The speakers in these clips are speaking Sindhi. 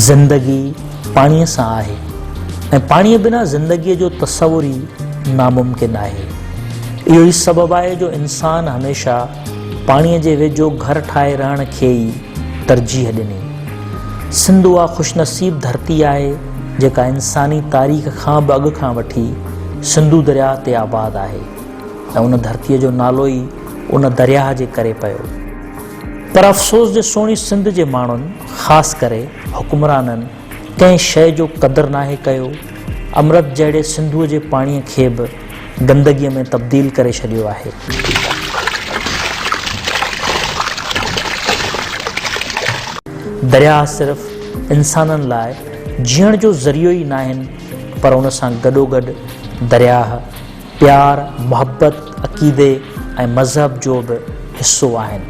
زندگي پاڻيء سان آهي ۽ پاڻيء بنا زندگيء جو تصور ئي ناممڪن آهي. اهو ئي سبب آهي جو انسان هميشه پاڻيء جي ويجهو گهر ٺاهي رهڻ کي ئي ترجيح ڏني. سنڌ اها خوشنصيب ڌرتي آهي جيڪا انساني تاريخ کان به اڳ کان وٺي سنڌو درياهه تي آباد آهي ۽ ان ڌرتيء جو نالو ئي ان درياهه جي ڪري پيو. پر افسوس جي سهڻي سنڌ جي ماڻهن خاص ڪري حڪمرانن ڪنهن شيء جو قدر ناهي ڪيو، امرت جهڙي سنڌوء جي پاڻيء کي به گندگيء ۾ تبديل ڪري ڇڏيو آهي. درياهه صرف انسانن لاء جيئڻ جو ذريعو ئي ناهن پر ان سان گڏوگڏ درياهه پيار، محبت، عقيدي ۽ مذهب جو به حصو آهن.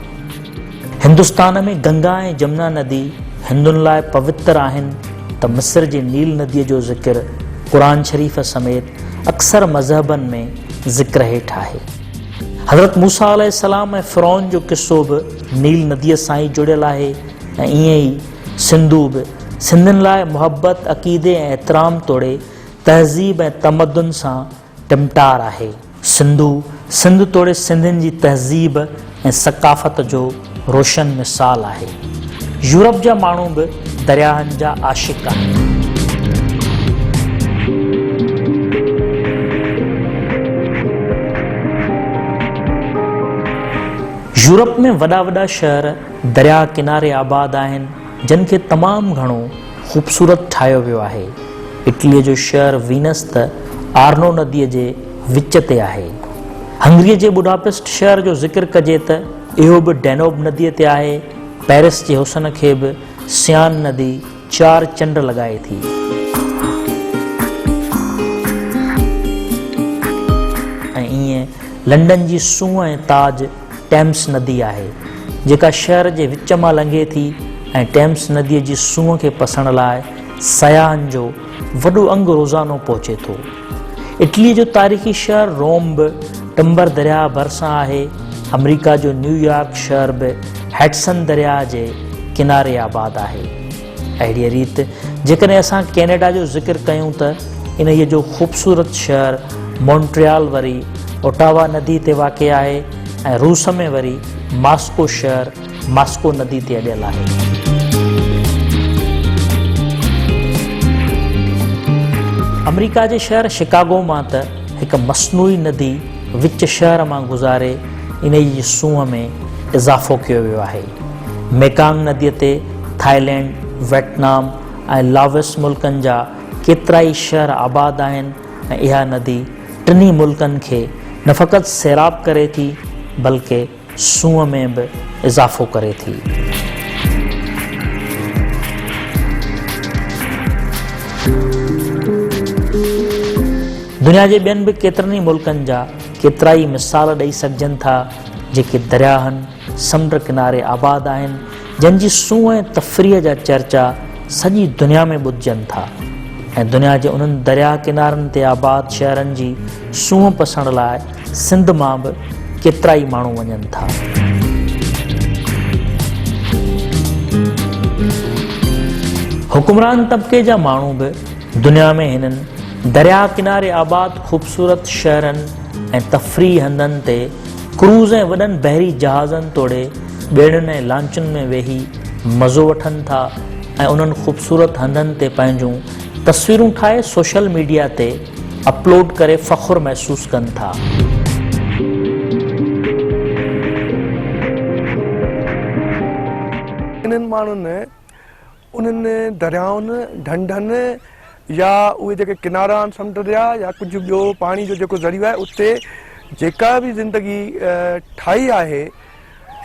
هندستان ۾ گنگا ۽ جمنا ندي هندن لاء پوتر آهن ته مصر جي نيل نديء جو ذڪر قرآن شريف سميت اڪثر مذهبن ۾ ذڪر هيٺ آهي. حضرت موسيٰ عليه السلام ۽ فرعون جو قصو به نيل نديء سان ئي جڙيل آهي ۽ ائين ئي سنڌو به سنڌين لاء محبت، عقيدي ۽ احترام توڙي تهذيب ۽ تمدن سان ٽمٽار آهي. سنڌو، سنڌ توڙي سنڌين جي تهذيب ۽ ثقافت جو روشن مثال آهي. يورپ جا ماڻهو به درياهن جا عاشق آهن. يورپ ۾ وڏا وڏا شهر درياهه ڪناري آباد آهن، جن کي تمام گهڻو خوبصورت ٺاهيو ويو آهي. اٽليء جو شهر وينس ته آرنو نديء جي وچ تي آهي. هنگريء جي بوڊاپسٽ شهر جو ذڪر ڪجي ته اهو به ڊينوب نديء تي آهي. پئرس جي حسن کي به سيان ندي چار چنڊ لڳائي ٿي. ۽ ائين لنڊن جي سونهن ۽ تاج ٽيمس ندي آهي، جيڪا شهر جي وچ مان لنگهي ٿي ۽ ٽيمس نديء جي سونهن کي پسڻ لاء سياحن جو وڏو انگ روزانو پهچي ٿو. اٽليء جو تاريخي شهر روم به ٽمبر درياهه ڀرسان آهي. آمريڪا جو نيويارڪ شهر به هڊسن درياهه جي ڪناري آباد آهي. اهڙيء ريت جيڪڏهن اسان ڪينيڊا جو ذڪر ڪيون ته انهيء جو خوبصورت شهر مونٽريال وري اوٽاوا ندي تي واقع آهي ۽ روس ۾ وري ماسڪو شهر ماسڪو ندي تي اڏيل آهي. آمريڪا جي شهر شڪاگو مان ته هڪ مصنوعي ندي وچ شهر مان گذاري انهيء جي سونهن ۾ اضافو ڪيو ويو آهي. ميڪانگ نديء تي ٿائيلينڊ، ويٽنام ۽ لاوس ملڪن جا ڪيترائي شهر آباد آهن ۽ اها ندي ٽنهي ملڪن کي نه فقط سيراب ڪري ٿي بلڪه سونهن ۾ به اضافو ڪري ٿي. دنيا جي ٻين به ڪيترن ئي ملڪن جا ڪيترائي مثال ڏئي سگهجن ٿا جيڪي درياهن، سمنڊ ڪناري آباد آهن، جن جي سونهن ۽ تفريح جا چرچا سڄي دنيا ۾ ٻڌجن ٿا ۽ دنيا جي انهن درياهه ڪنارن تي آباد شهرن جي سونهن پسڻ لاء سنڌ مان به ڪيترائي ماڻهو وڃن ٿا. حڪمران طبقي جا ماڻهو به دنيا ۾ هنن درياهه ڪناري آباد خوبصورت شهرن ۽ تفريحي هنڌن تي ڪروز ۽ وڏن بحري جهازن توڙي ٻيڙين ۽ لانچن ۾ ويهي مزو وٺن ٿا ۽ انهن خوبصورت هنڌن تي پنهنجون تصويرون ٺاهي سوشل ميڊيا تي اپلوڊ ڪري فخر محسوس ڪن ٿا. انهن ماڻهن انهن دريائن، ڍنڍن يا اهي جيڪي ڪنارا آهن سمنڊ جا يا ڪجهه ٻيو پاڻي جو جيڪو ذريعو آهي اتي جيڪا به زندگي ٺاهي آهي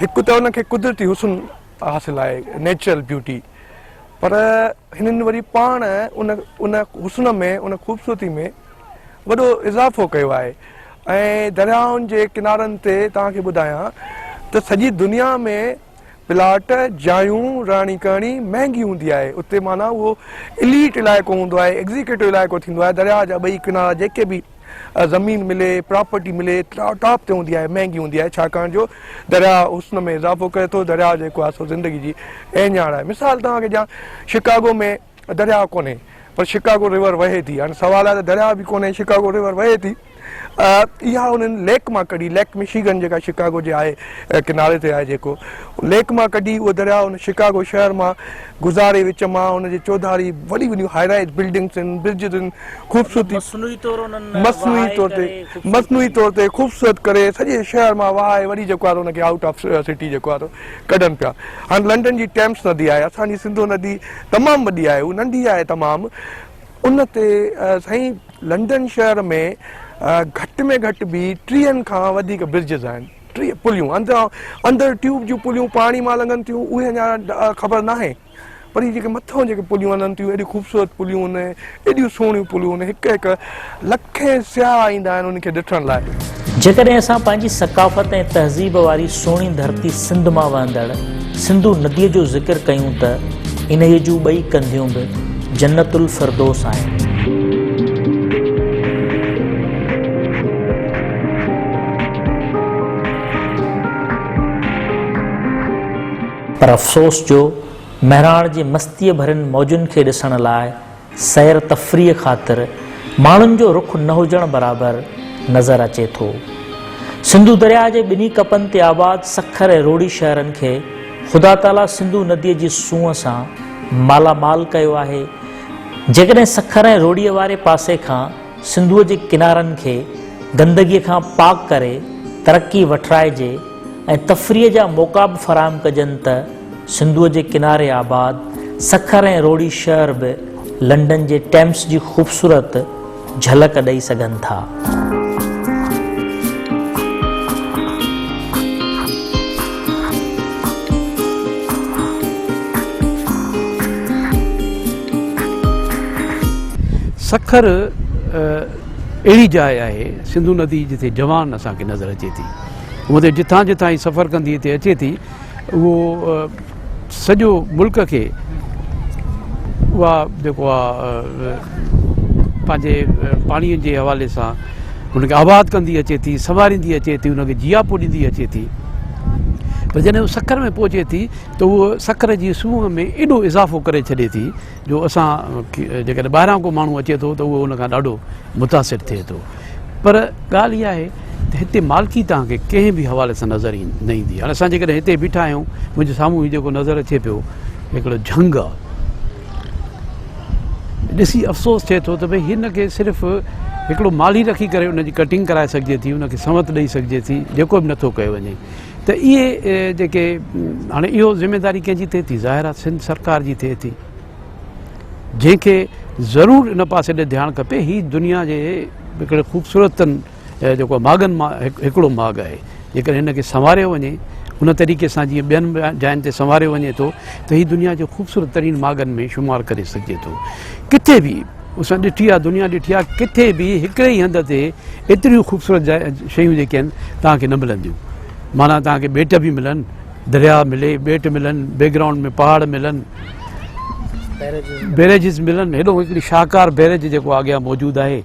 هڪ ته ان کي قدرتي حسن حاصل آهي نيچرل بيوٽي پر هنن وري پاڻ ان ان حسن ۾ ان خوبصورتي ۾ وڏو اضافو ڪيو آهي ۽ دريائن جي ڪنارن تي توهان کي ٻڌايان ته سڄي دنيا ۾ پلاٽ، جايون، رهڻي ڪهڻي مهنگي هوندي آهي، اتي معنيٰ اهو اليٽ علائقو هوندو آهي، ايگزيڪيوٽو علائقو ٿيندو آهي، درياهه جا ٻئي ڪنارا جيڪي به. زمين ملي پراپرٽي ملي ٽاپ تي هوندي آهي مهنگي هوندي آهي ڇاڪاڻ جو درياء حسن ۾ اضافو ڪري ٿو درياء جيڪو آهي سو زندگي جي اهڃاڻ آهي مثال توهان کي ڏيان شڪاگو ۾ درياء ڪونهي پر شڪاگو ريور وهي ٿي هاڻي سوال آهي ته درياء به ڪونهي شڪاگو ريور وهي ٿي اها انهن ليڪ مان ڪڍي ليڪ مشيگن جيڪا شڪاگو جي آهي ڪناري تي آهي جيڪو ليڪ مان ڪڍي اهو درياء ان شڪاگو شهر مان گذاري وچ مان ان جي چوڌاري وڏي وڏيون هائي رائز بلڊنگس آهن برجز آهن خوبصورتي مصنوعي طور انهن مصنوعي طور تي مصنوعي طور تي خوبصورت ڪري سڄي شهر مان وهائي وري جيڪو آهي ان کي آئوٽ آف سٽي جيڪو آهي ڪڍن پيا هاڻي لنڊن جي ٽيمس ندي آهي اسان جي سنڌو ندي تمام وڏي آهي هو ننڍي آهي تمام ان تي سائين لنڊن شهر ۾ گهٽ ۾ گهٽ به ٽيهن کان وڌيڪ برجز آهن 30 پليون اندران اندر ٽيوب جون پليون پاڻي مان لنگهن ٿيون اهي اڃا خبر ناهي پر هي جيڪي مٿان جيڪي پليون هلن ٿيون ايڏيون خوبصورت پليون آهن ايڏيون سهڻيون پليون آهن هڪ هڪ لکين سياح ايندا آهن انهن کي ڏسڻ لاء. جيڪڏهن اسان پنهنجي ثقافت ۽ تهذيب واري سهڻي ڌرتي سنڌ مان وهندڙ سنڌو نديء جو ذڪر ڪيون ته انهيء جون ٻئي ڪنڌيون به جنت الفردوس آهن. پر افسوس جو مهراڻ جي مستيء ڀرين موجن کي ڏسڻ لاء سير تفريح خاطر ماڻهن جو رخ نه هجڻ برابر نظر اچي ٿو. سنڌو درياهه جي ٻنهي ڪپن تي آباد سکر ۽ روهڙي شهرن کي خدا تعاليٰ سنڌو نديء جي سونهن سان مالا مال ڪيو آهي. جيڪڏهن سکر ۽ روهڙيء واري پاسي کان سنڌوء جي ڪنارن کي گندگيء کان پاڪ ڪري ترقي وٺرائجي ۽ تفريح جا موقعا به فراهم ڪجن ته سنڌوء جي ڪناري آباد سکر ۽ روهڙي شهر به لنڊن جي ٽيمس جي خوبصورت جهلڪ ڏئي سگهن ٿا. سکر اهڙي جاء آهي سنڌو ندي جتي جوان اسان کي نظر اچي ٿي. هونء ته جتان جتان هي سفر ڪندي هتي اچي ٿي اهو سڄو ملڪ کي اها جيڪو آ پنهنجي پاڻي جي حوالي سان هن کي آباد ڪندي اچي ٿي سنواريندي اچي ٿي هن کي جياپو ڏيندي اچي ٿي پر جڏهن هو سکر ۾ پهچي ٿي ته اهو سکر جي سونهن ۾ ايڏو اضافو ڪري ڇڏي ٿي جو اسان جيڪڏهن ٻاهران ڪو ماڻهو اچي ٿو ته اهو ان کان ڏاڍو متاثر ٿئي ٿو پر ڳالهه اها آهي ته هتي مالڪي توهان کي ڪنهن به حوالي سان نظر نه ايندي. هاڻي اسان جيڪڏهن هتي بيٺا آهيون، منهنجي سامهون هي جيڪو نظر اچي پيو هڪڙو جهنگ آهي. ڏسي افسوس ٿئي ٿو ته ڀئي هن کي صرف هڪڙو مالهي رکي ڪري ان جي ڪٽنگ ڪرائي سگهجي ٿي، ان کي سنوت ڏئي سگهجي ٿي، جيڪو به نٿو ڪيو وڃي. ته اهي جيڪي هاڻي اهو ذميداري ڪنهن جي ٿئي ٿي؟ ظاهر آهي سنڌ سرڪار جي ٿئي ٿي. جنهن کي ضرور ان پاسي ڏي ڌيان کپي. هي دنيا جي هڪڙي خوبصورت جيڪو ماڳن مان هڪڙو ماڳ آهي. جيڪڏهن هن کي سنواريو وڃي ان طريقي سان جيئن ٻين جاين تي سنواريو وڃي ٿو ته هي دنيا جي خوبصورت ترين ماڳن ۾ شمار ڪري سگهجي ٿو. ڪٿي به اسان ڏٺي آهي دنيا ڏٺي آهي ڪٿي به هڪڙي ئي هنڌ تي ايتريون خوبصورت شيون جيڪي آهن توهان کي نه ملنديون. معنيٰ توهان کي ٻيٽ به ملن، درياء ملي، ٻيٽ ملن، بيڪ گرائونڊ ۾ پهاڙ ملن، بيريجز ملن، هيڏو هڪڙي شاهڪار بيريج جيڪو اڳيان موجود آهي،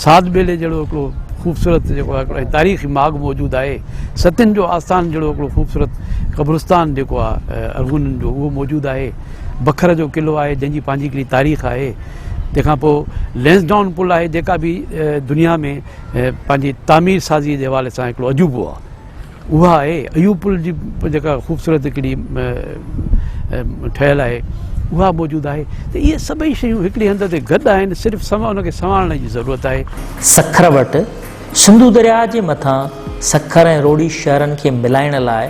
ساڌ ٻيلي جهڙو هڪڙو خوبصورت جيڪو آهي هڪڙو تاريخي ماڳ موجود آهي، ستين جو آستان جهڙو هڪڙو خوبصورت قبرستان جيڪو آهي ارغونن جو اهو موجود آهي، بکر جو قلعو آهي جنهن جي پنهنجي هڪڙي تاريخ آهي، تنهن کان پوء لينسڊائون پل آهي جيڪا به دنيا ۾ پنهنجي تعمير سازي جي حوالي سان هڪڙو عجوبو آهي. اها آهي ايوب پل جي جيڪا خوبصورت هڪڙي ٺهيل آهي اها موجود آهي ته اهي سڀئي شيون هڪڙي هنڌ تي گڏ آهن صرف ان کي سنوارڻ جي ضرورت آهي. سکر وٽ سنڌو درياهه جي مٿان سکر ۽ روهڙي شهرن کي ملائڻ لاء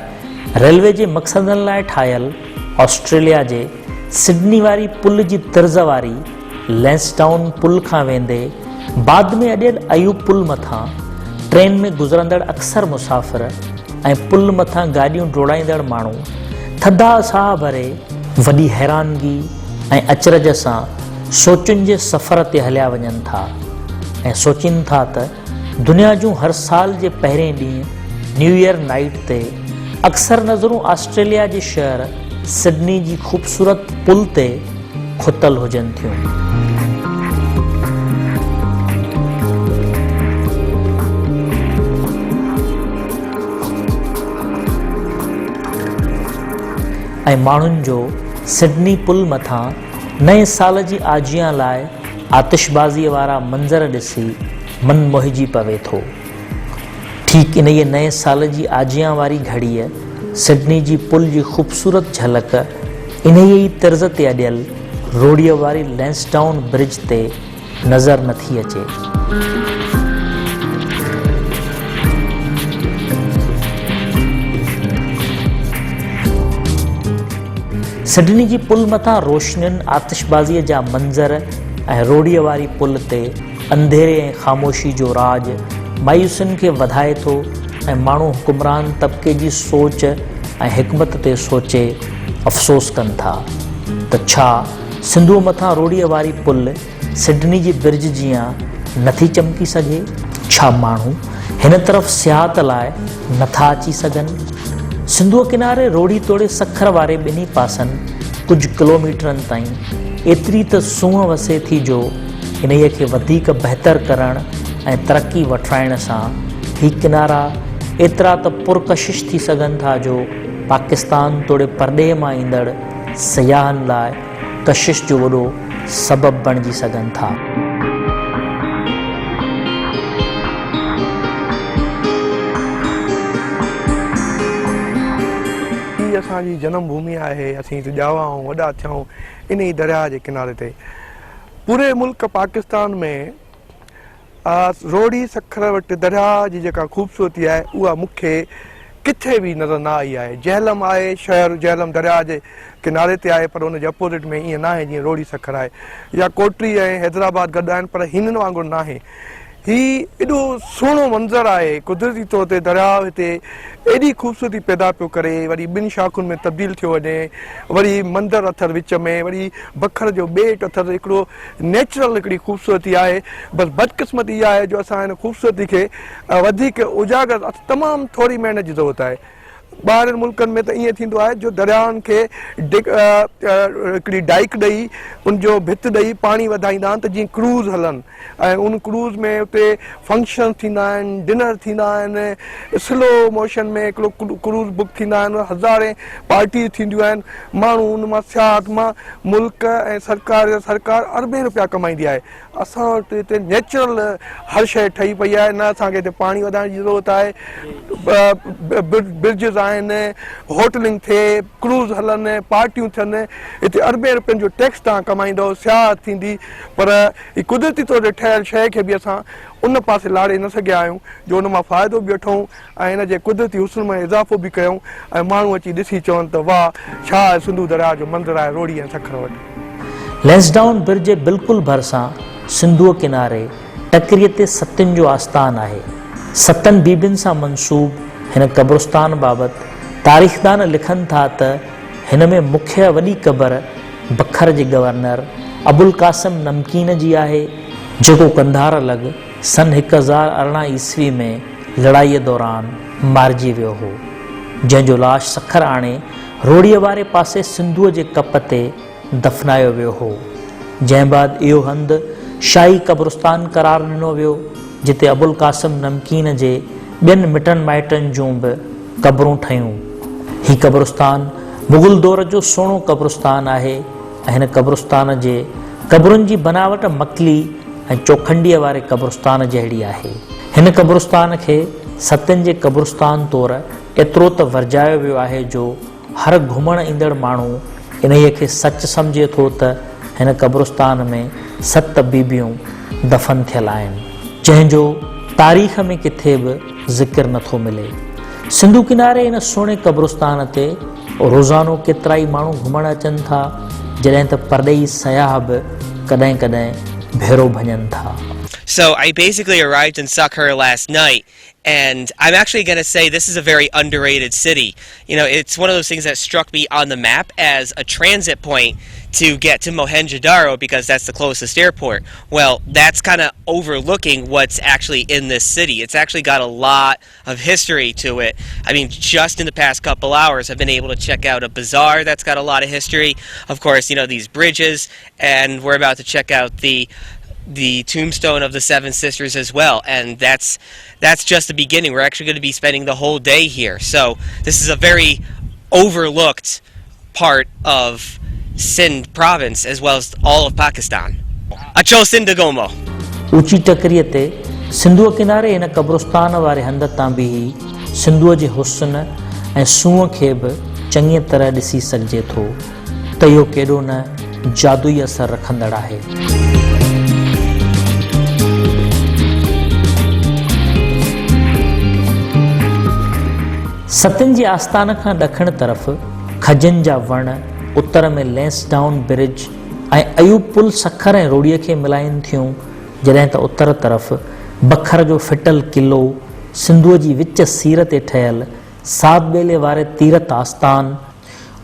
ريلوي جي مقصدن لاء ٺاهيل آسٽريليا جي سڊني واري پل جي طرز واري لينسڊائون پل کان ويندي بعد ۾ اڏيل ايوب پل مٿان ٽرين ۾ گذرندڙ اڪثر مسافر ۽ پل مٿان گاڏيون ڊوڙائيندڙ ماڻهو ٿڌا ساهه ڀري وڏي حيرانگي ۽ اچرج سان سوچن جي سفر تي هليا وڃن ٿا ۽ سوچين ٿا ته دنيا جون هر سال جي پهرين ڏينهن نيو ايئر نائيٽ تي اڪثر نظرون آسٽريليا جي شهر سڊني جي خوبصورت پل تي کتل هجن ٿيون. ۽ ماڻهن جو سڊني پل مٿان نئين سال جي آجيان لاء آتشبازيء وارا منظر ڏسي من موهجي پوي ٿو. ٺيڪ انهيء نئين سال جي آجيان واري گهڙيء سڊني جي پل جي خوبصورت جهلڪ انهيء ئي طرز تي اڏيل روڙيء واري لئنسڊائون برج تي نظر نه ٿي اچي. سڊني جي پل مٿان روشنين، آتشبازيء جا منظر ۽ روڙيء واري پل تي انڌيري ۽ خاموشي جو راڄ مايوسين کي وڌائي ٿو ۽ ماڻهو حڪمران طبقي جي سوچ ۽ حڪمت تي سوچي افسوس ڪن ٿا ته ڇا سنڌوء مٿان روڙيء واري پل سڊني جي برج جيان نٿي چمڪي سگهي؟ ڇا ماڻهو هن طرف سياحت لاء نٿا اچي سگهن؟ سنڌوء ڪناري روهڙي توڙي سکر واري ٻنهي پاسن ڪجهه ڪلوميٽرن تائين ايتري ته سونهن وسي ٿي جو انهيء کي وڌيڪ بهتر ڪرڻ ۽ ترقي وٺرائڻ سان هي ڪنارا ايترا ته پرڪشش ٿي سگهن ٿا جو پاڪستان توڙي پرڏيهه مان ايندڙ سياحن لاء ڪشش جو وڏو سبب بڻجي سگهن ٿا. هي اسان جي جنم ڀومي آهي، اسين هتي ڄاوا آهيون، وڏا ٿيا آهيون انهي درياهه جي ڪناري تي. پوري ملڪ پاڪستان ۾ روهڙي سکر وٽ درياهه جي جيڪا خوبصورتي آهي اها مون کي ڪٿي به نظر نه آئي آهي. جهلم آهي شهر جهلم درياهه جي ڪناري تي آهي پر ان جي اپوزٽ ۾ ائين ناهي جيئن روهڙي سکر آهي يا ڪوٽڙي ۽ حيدرآباد گڏ آهن پر هنن وانگر ناهي. هي ايڏو سهڻو منظر آهي قدرتي طور تي درياهه هتي ايڏي خوبصورتي پيدا پيو ڪري وري ٻن شاخن ۾ تبديل ٿيو وڃي وري مندر اٿس وچ ۾ وري بکر جو ٻيٽ اٿس هڪڙو نيچرل هڪڙي خوبصورتي آهي بس بدقسمتي اها آهي جو اسان هن خوبصورتي کي وڌيڪ اجاگر تمام ٿوري محنت جي ضرورت آهي ٻاهرين ملڪن ۾ ته ائين ٿيندو آهي جو درياهن کي هڪڙي ڊائيڪ ڏئي ان جو ڀت ڏئي پاڻي وڌائيندا آهن ته جيئن ڪروز هلن ۽ ان ڪروز ۾ اتي فنڪشنز ٿيندا آهن ڊنر ٿيندا آهن سلو موشن ۾ هڪڙو ڪروز بڪ ٿيندا آهن هزارين پارٽيز ٿينديون آهن ماڻهو ان مان سياحت مان ملڪ ۽ سرڪار جا سرڪار اربين روپيا ڪمائيندي آهي. اسان وٽ هتي نيچرل هر شيء ٺهي پئي آهي نه اسان کي هتي پاڻي وڌائڻ جي ضرورت آهي برجز آهن هوٽلنگ ٿئي ڪروز هلن پارٽيون ٿين هتي اربين روپين جو ٽيڪس توهان ڪمائيندؤ سياحت ٿيندي پر هي قدرتي طور تي ٺهيل شيء کي به اسان ان پاسي لاڙي نه سگهيا آهيون جو ان مان فائدو به وٺون ۽ ان جي قدرتي حسن ۾ اضافو به ڪيون ۽ ماڻهو اچي ڏسي چون ته واهه ڇا سنڌو درياء جو منظر آهي روهڙي ۽ سکر وٽ. لئنسڊائون برج جي بلڪل ڀرسان سنڌوء ڪناري ٽڪريء تي ستين جو آستان آهي. ستن بيبين سان منسوب هن قبرستان بابت تاريخدان لکن ٿا ته هن ۾ مکيه وڏي قبر بکر جي گورنر ابوالقاسم نمڪين جي آهي، جيڪو قنڌار لڳ سن 1018 عيسوي ۾ لڙائيء دوران مارجي ويو هو، جنهن جو لاش سکر آڻي روهڙيء واري پاسي سنڌوء جي ڪپ تي دفنايو ويو هو، جنهن بعد اهو هنڌ شاهي قبرستان قرار ڏنو ويو، جتي ابوالقاسم نمڪين جي ٻين مٽن مائٽن جون به قبرون ٺهيون. هي قبرستان مغل دور جو سهڻو قبرستان آهي ۽ هن قبرستان جي قبرن جي بناوٽ مڪلي ۽ چوکنڊيء واري قبرستان جهڙي آهي. هن قبرستان کي ستين جي قبرستان طور ايترو ته ورجايو ويو آهي جو هر گهمڻ ايندڙ ماڻهو انهيء کي سچ سمجهي ٿو ته هن قبرستان ۾ ست بيبيون دفن ٿيل آهن، جنهن جو تاريخ ۾ ڪٿي به ذڪر نه ٿو ملي. سنڌو ڪناري ان سهڻي قبرستان تي روزانو ڪيترائي ماڻهو گهمڻ اچن ٿا، جڏهن ته پرڏيهي سياح به ڪڏهن ڪڏهن ڀيرو ڀڃن ٿا. So I basically arrived in Sukkur last night and I'm actually going to say this is a very underrated city. You know, it's one of those things that struck me on the map as a transit point to get to Mohenjo-Daro because that's the closest airport. Well, that's kind of overlooking what's actually in this city. It's actually got a lot of history to it. I mean, just in the past couple hours, I've been able to check out a bazaar that's got a lot of history. Of course, you know, these bridges, and we're about to check out the the tombstone of the Seven Sisters as well. And that's that's just the beginning. We're actually going to be spending the whole day here. So this is a very overlooked part of Sindh province as well as all of Pakistan. Acho Sindh گهمو. اوچي ٽڪريء تي سنڌوء ڪناري هن قبرستان واري هنڌ تان بيهي سنڌوء جي حسن ۽ سونهن کي به چڱيء طرح ڏسي سگهجي ٿو ته اهو ڪيڏو نه جادوئي اثر رکندڙ آهي. ستن جي آستان کان ڏکڻ طرف کجين جا وڻ، اتر ۾ لينسڊائون برج ۽ ايوب پل سکر ۽ روهڙيء کي ملائين ٿيون، جڏهن ته اتر طرف بکر جو ڦٽل قلعو، سنڌوء جي وچ سير تي ٺهيل ساڌ ٻيلي واري تيرٿ آستان،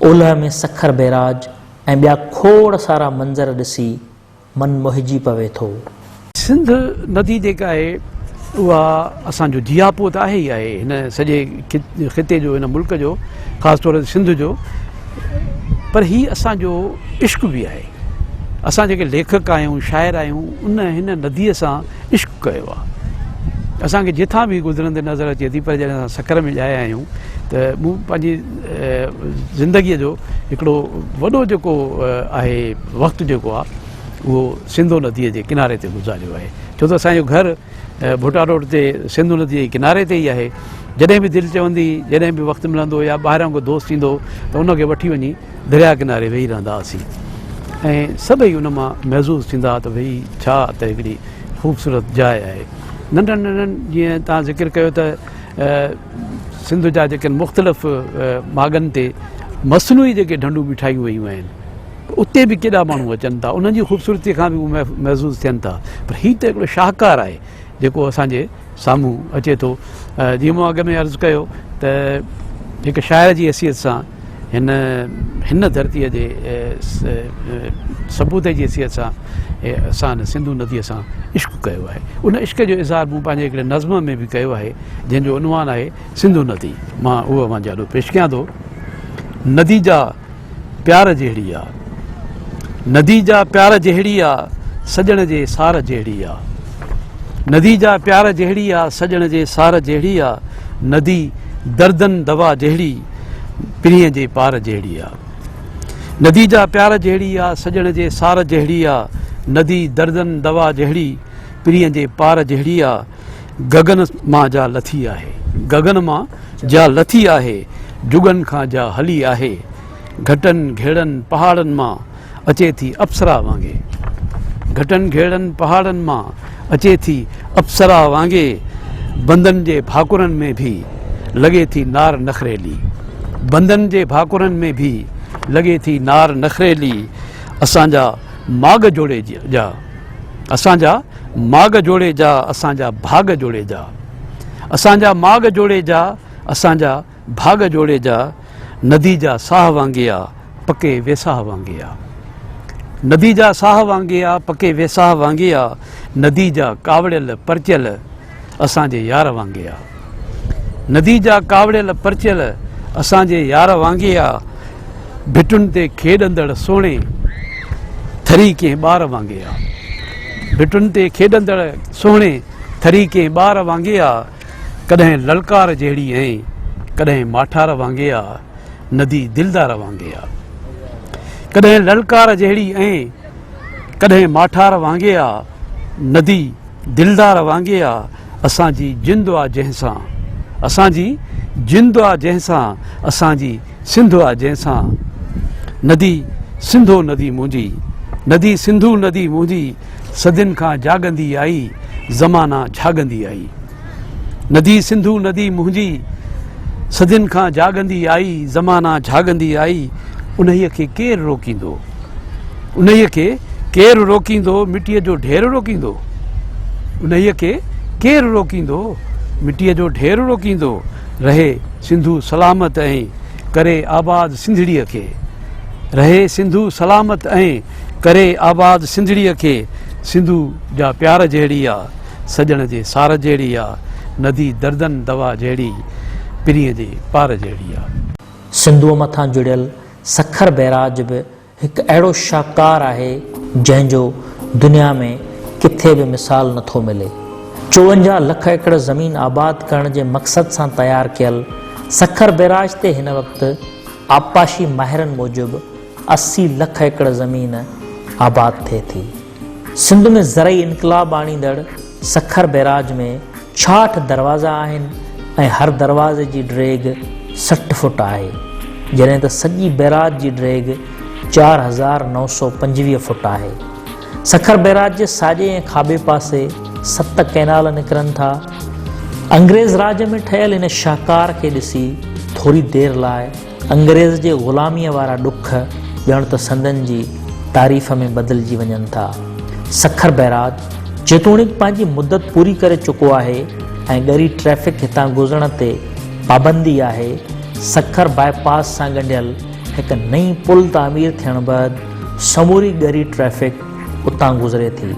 اولهه ۾ سکر بئراج ۽ ٻيا کوڙ سارا منظر ڏسي من موهجي پوي ٿو. سنڌ ندي جيڪا آهي اها اسان جو جياپو ته آهي ئي آهي هن سڄي خطي جو هن ملڪ جو خاص طور تي سنڌ جو پر هي اسان جو عشق به آهي اسان جيڪي ليکڪ آهيون شاعر آهيون ان هن ندي سان عشق ڪيو آهي اسان کي جتان به گذرندي نظر اچي ٿي پر جڏهن اسان سکر ۾ ڄايا آهيون ته مون پنهنجي زندگيء جو هڪڙو وڏو جيڪو آهي وقت جيڪو آهي اهو سنڌو نديء جي ڪناري تي گذاريو آهي ڇو ته اسانجو گهر ڀٽا روڊ تي سنڌو نديء جي ڪناري تي ئي آهي جڏهن به دل چوندي جڏهن به وقت ملندو يا ٻاهران ڪو دوست ايندو ته ان کي وٺي وڃي درياء ڪناري ويهي رهندا هئاسين ۽ سڀئي ان مان محظوظ ٿيندا هئا ته ڀئي ڇا ته هڪڙي خوبصورت جاء آهي. ننڍن ننڍن جيئن توهان ذڪر ڪيو ته سنڌ جا جيڪي مختلف ماڳن تي مصنوعي جيڪي ڍنڍون به ٺاهيون ويون آهن اتي به ڪيڏا ماڻهو اچن ٿا انهن جي خوبصورتي کان به اهي محظوظ ٿين ٿا پر هي ته هڪڙو شاهڪار آهي جيڪو اسان جي سامهون اچي ٿو. جيئن مون اڳ ۾ عرض ڪيو ته هڪ شاعر جي حيثيت سان هن هن ڌرتيء جي سپوت جي حيثيت سان اسان سنڌو نديء سان عشق ڪيو آهي. ان عشق جو اظهار مون پنهنجي هڪڙي نظم ۾ به ڪيو آهي جنهن جو عنوان آهي سنڌو ندي. مان اهو اوهان جي آڏو پيش ڪيان ٿو. ندي جا پيار جهڙي آ. ندي جا پيار جهڙي آ، سڄڻ جي سار جهڙي آ. ندي جا پيار جهڙي آ، سڄڻ جي سار جهڙي آ. ندي دردن دوا جهڙي، پرينء جي پار جهڙي آ. ندي جا پيار جهڙي آ، سڄڻ جي سار جهڙي آ. ندي دردن دوا جهڙي، پرينء جي پار جهڙي آ. گگن مان جا لٿي آهي. گگن مان جا لٿي آهي، جڳن کان جا هلي آهي. گهٽن گهيڙن پهاڙن مان اچي ٿي اپسرا وانگي. گهٽن گهيڙن پهاڙن مان اچي ٿي اپسرا وانگي. بندن جي ڀاڪرن ۾ ڀي لڳي ٿي نار نخريلي. بندن جي ڀاڪرن ۾ ڀي لڳي ٿي نار نخريلي. اسان جا ماڳ جوڙي جا. اسان جا ماڳ جوڙي جا اسان جا ڀاڳ جوڙي جا. اسان جا ماڳ جوڙي جا اسان جا ڀاڳ جوڙي جا ندي جا ساهه وانگي آ پڪي ويساهه وانگي آ ندي جا ساهه وانگي آ پڪي ويساهه وانگي آ ندي جا ڪاوڙيل پرچيل اسان جي يار وانگي آ ندي جا ڪاوڙيل پرچيل اسان جي يار وانگي آ ڀٽن تي کيڏندڙ سهڻي ٿري ڪنهن ٻار وانگي آ ڀٽن تي کيڏندڙ سهڻي ٿري ڪنهن ٻار وانگي آ ڪڏهن للڪار جهڙي ۽ ڪڏهن ماٺار وانگي آ ندي دلدار وانگي آ ڪڏهن للڪار جهڙي ۽ ڪڏهن ماٺار وانگي آ ندي دلدار وانگي آ اسان جي جند آ جنهن سان اسان جي جند آ جنهن سان اسان جي سنڌ آ جنهن سان ندي سنڌو ندي منهنجي ندي سنڌو ندي منهنجي صدين کان جاڳندي آئي، زمانا جهاڳندي آئي. ندي سنڌو ندي منهنجي، صدين کان جاڳندي آئي، زمانا جهاڳندي آئي، انهيء کي ڪير روڪيندو؟ انهيء کي ڪير روڪيندو؟ مٽيء جو ڍير روڪيندو؟ انهيء کي ڪير روڪيندو؟ مٽيء جو ڍير روڪيندو؟ رهي سنڌو سلامت ۽ ڪري آباد سنڌڙيء کي. رهي سنڌو سلامت ۽ ڪري آباد سنڌڙيء کي، سنڌو جا پيار جهڙي آ، سڄڻ جي سار جهڙي آ، ندي دردن دوا جهڙي، پرينء جي پار جهڙي آ. سنڌوء مٿان جڙيل سکر بئراج به هڪ اهڙو شاهڪار آهي، جنهن جو دنيا ۾ ڪٿي به مثال نه ٿو ملي. 54 لک ايڪڙ زمين آباد ڪرڻ جي مقصد سان تيار ڪيل سکر بئراج تي هن وقت. آبپاشي ماهرن موجب 80 لک ايڪڙ زمين آباد ٿئي ٿي. سنڌ ۾ زرعي انقلاب آڻيندڙ سکر بئراج ۾ 66 دروازا آهن ۽ هر دروازي جي ڊيگهه 60 فوٽ آهي، جڏهن ته سڄي بئراج جي ڊيگهه 4925 فوٽ آهي. سکر بئراج جي ساڄي ۽ کاٻي پاسي ست ڪئنال نڪرن ٿا. انگريز راڄ ۾ ٺهيل هن شاهڪار کي ڏسي ٿوري دير لاء انگريز جي غلاميء وارا ڏک ڄڻ ته سندن جي تعريف ۾ بدلجي وڃن ٿا. سکر بئراج جيتوڻيڪ پنهنجي مدت پوري ڪري چڪو آهي ۽ ڳري ٽريفڪ هتان گذرڻ تي پابندي آهي، سکر باء پاس سان ڳنڍيل هڪ نئين پل تعمير ٿيڻ بعد سموري ڳري ٽريفڪ اتان گذري ٿي.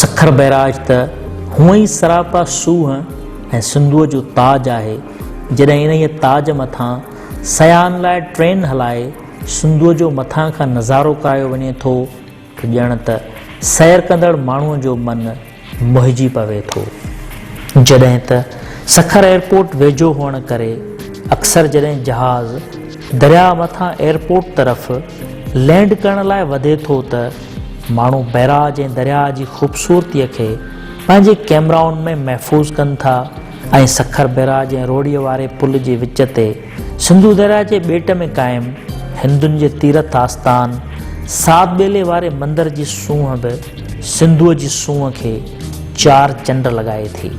سکر بئراج ته هونئن ئي سراپا سونهن ۽ سنڌوء جو تاج آهي، جڏهن انهيء تاج مٿان سياحن لاء ٽرين هلائي سنڌوء جو مٿان کان نظارو ڪرايو وڃي ٿو ته ڄڻ ته سير ڪندڙ ماڻهوء جو من موهجي پوي ٿو. جڏهن ته سکر ايئرپورٽ ويجهو هئڻ ڪري اڪثر جڏهن جهاز درياء مٿان ايئرپورٽ طرف لينڊ ڪرڻ لاء وڌي ٿو ته ماڻهو بئراج ۽ درياء جي خوبصورتيء کي پنهنجي ڪئميرائن ۾ محفوظ ڪن ٿا ۽ سکر بئراج ۽ روهڙيء واري پل جي وچ تي سنڌو درياء جي ٻيٽ ۾ قائم هندن جي تيرٿ آستان ساڌ ٻيلي واري مندر جي سونهن به سنڌوء جي سونهن کي چار چنڊ لڳائي ٿي.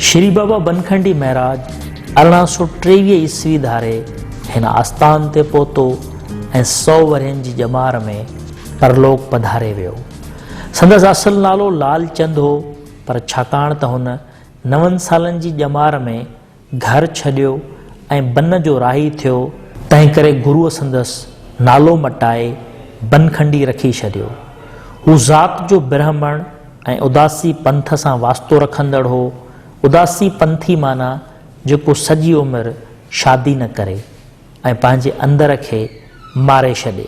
شري بابا بنکنڊي مهراج 1823 عيسوي ڌاري هن آستان تي پهتو ۽ سئو ورهين جي ڄمار ۾ پرلوڪ پڌاري ويو. سندس اصل نالو لال چند هو، پر ڇاڪاڻ ته هن نون سالن جي ڄمار ۾ گهر ڇڏيو ۽ بن جو راهي ٿيو، تنهنڪري گروء سندس نالو مٽائي بنکنڊي رکي ڇڏيو. هو ذات جو برهمڻ ۽ اداسي پنٿ سان واسطو رکندڙ هو. اداسي پنٿي معنيٰ جيڪو سڄي عمر شادي نه ڪري ۽ پنهنجي اندر کي ماري ڇڏي.